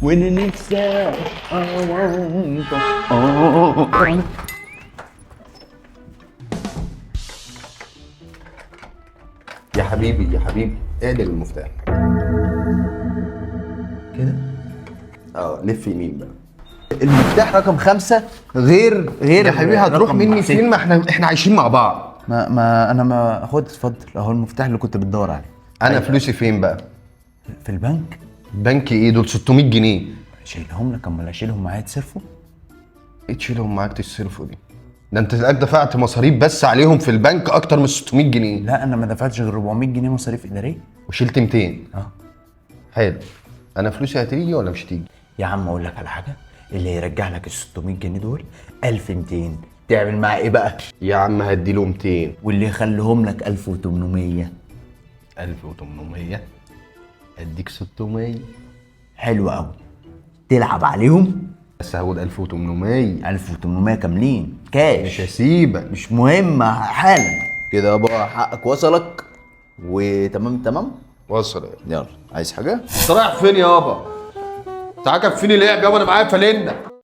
وانا نفسي. يا حبيبي يا حبيبي، اعدل المفتاح كده. لف يمين بقى. المفتاح رقم 5 غير يا حبيبي هتروح رقم مني 6. فين؟ ما احنا عايشين مع بعض. ما انا ما خد اتفضل اهو المفتاح اللي كنت بتدور عليه. انا فلوسي فين بقى؟ في البنك. بنك ايه دول؟ 600 جنيه. شيلهم لك، امال اشيلهم معايا تصرفوا؟ ايه تشيلهم معاك تصرفوا دي؟ ده انت تلاقيك دفعت مصاريف بس عليهم في البنك اكتر من 600 جنيه. لا انا ما دفعتش غير 400 جنيه مصاريف ادارية. وشلت 200. حلو. انا فلوسي هتيجي ولا مش هتيجي؟ يا عم اقول لك على حاجة، اللي يرجع لك ال 600 جنيه دول 1200، تعمل معاه ايه بقى؟ يا عم هديله 200. واللي يخليهم لك 1800. 1800 اديك 600. حلو قوي. تلعب عليهم؟ بس هاخد 1800. 1800 كاملين كاش. مش هسيبك. مش مهم، حالا كده يابا حقك وصلك وتمام. تمام وصل. يلا عايز حاجة؟ انت رايح فين يابا؟ تعال كفيني لعب يابا، انا معايا فالنه.